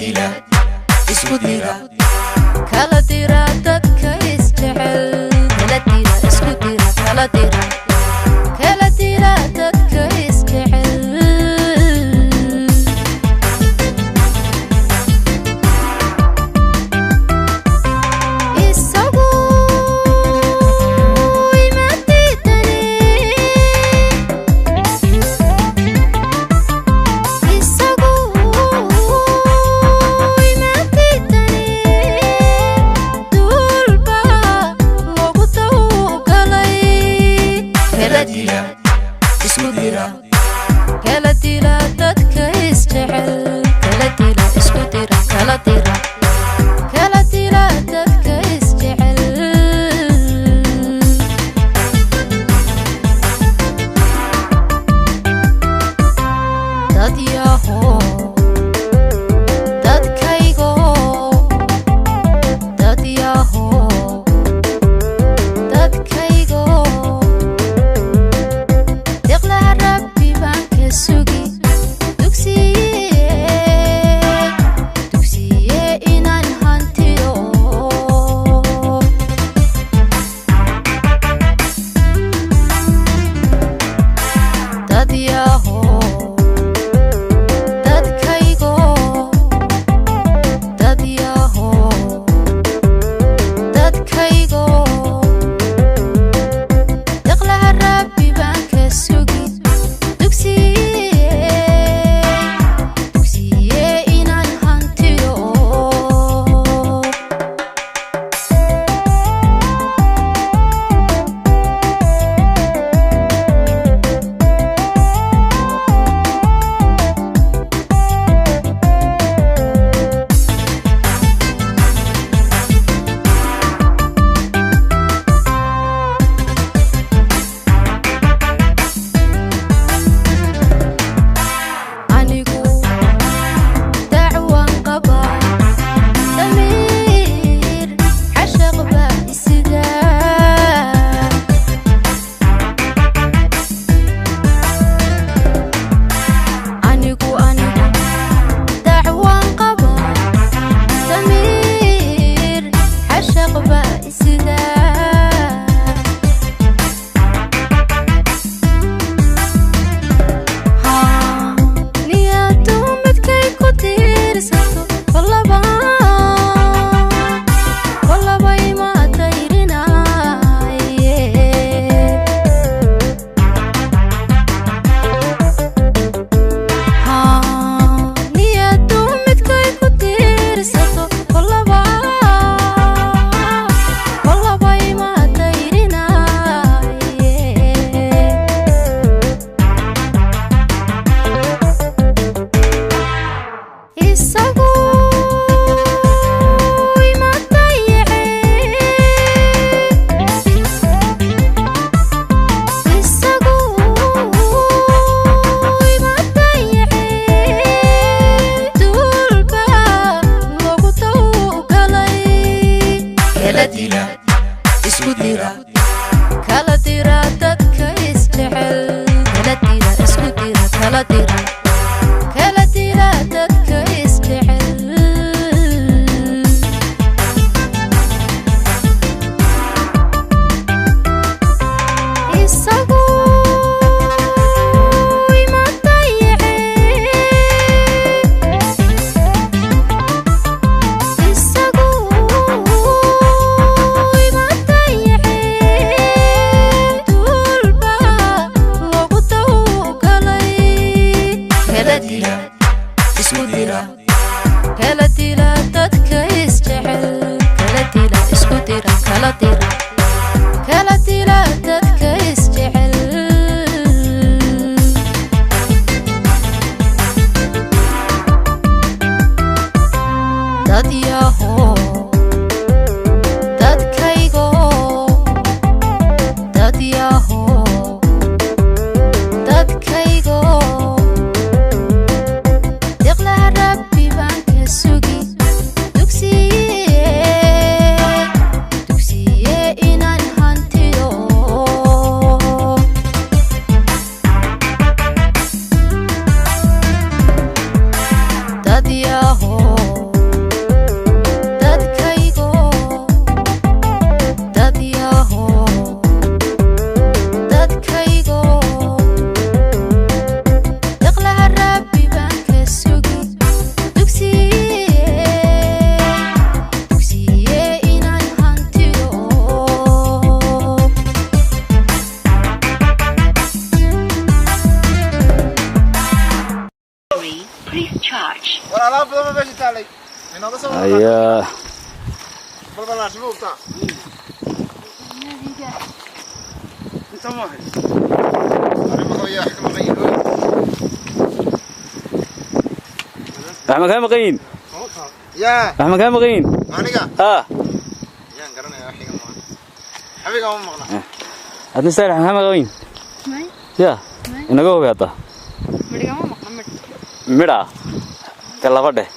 Dila, isku dira. Kala dira dadka isjecel, kala dira, isku dira, kala dira, kala dira dadka isjecel. Isagu ima diidane, isagu ima diidane, duulba loogu tawgalay. Kala dila, isku dira. Kala dila dadka isjecel, kala dila, isku dira, kala dira, kala dila dadka isjecel. Dad yaho, dadkaygo, dad yaho, dadkaygo, deqlaha Rabbi baan ka sugi, dugsiye, dugsiye inaan hantiyo. Dad yaho, dadkaygo, dad yaho, dadkaygo, deqlaha Rabbi baan ka sugi, dugsiye, dugsiye inaan hantiyo. Anigu dacwan qabaa, damiir cashaq baa isidaa. Anigu dacwan qabaa, damiir cashaq baa isidaa. Niyadu midkay ku tiirsato, kolaba, kolaba ima dayrinaye. Niyadu midkay ku tiirsato, kolaba, kolaba ima dayrinaye. Isagu ima dayace, isagu ima dayace, duulba loogu tawgalay. Kala dila, isku dira. Kala dira dadka isjecel, kala dira, isku dira, kala dira, kala dira dadka isjecel. Isagu ima dayace, isagu ima dayace, duulba loogu tawgalay. Kala dila, isku dira. Kala dila dadka isjecel, kala dila, isku dira, kala dira, kala dila dadka isjecel. Dad yaho, dadkaygo, dad yaho, dadkaygo, deqlaha Rabbi baan ka sugi, dugsiye, dugsiye inaan hantiyo. Dad yaho. Touch. War alaab badan baa meesha taalay inooga soo wada. Ayaa. Balbalaasho ma hubtaa? Arrimaha ayaa wax ka maqan yihiin. Wax ma kaa maqan yihiin? Yaa. Wax ma kaa maqan yihiin? Aniga? Ah. Yaan garanaya wax iga maqan. Xabiga ma maqna. Adna sahal, wax ma kaa maqan yihiin? Ya inaga hubi hadda. Midhigama maqna midh. Midha ka laba dheh.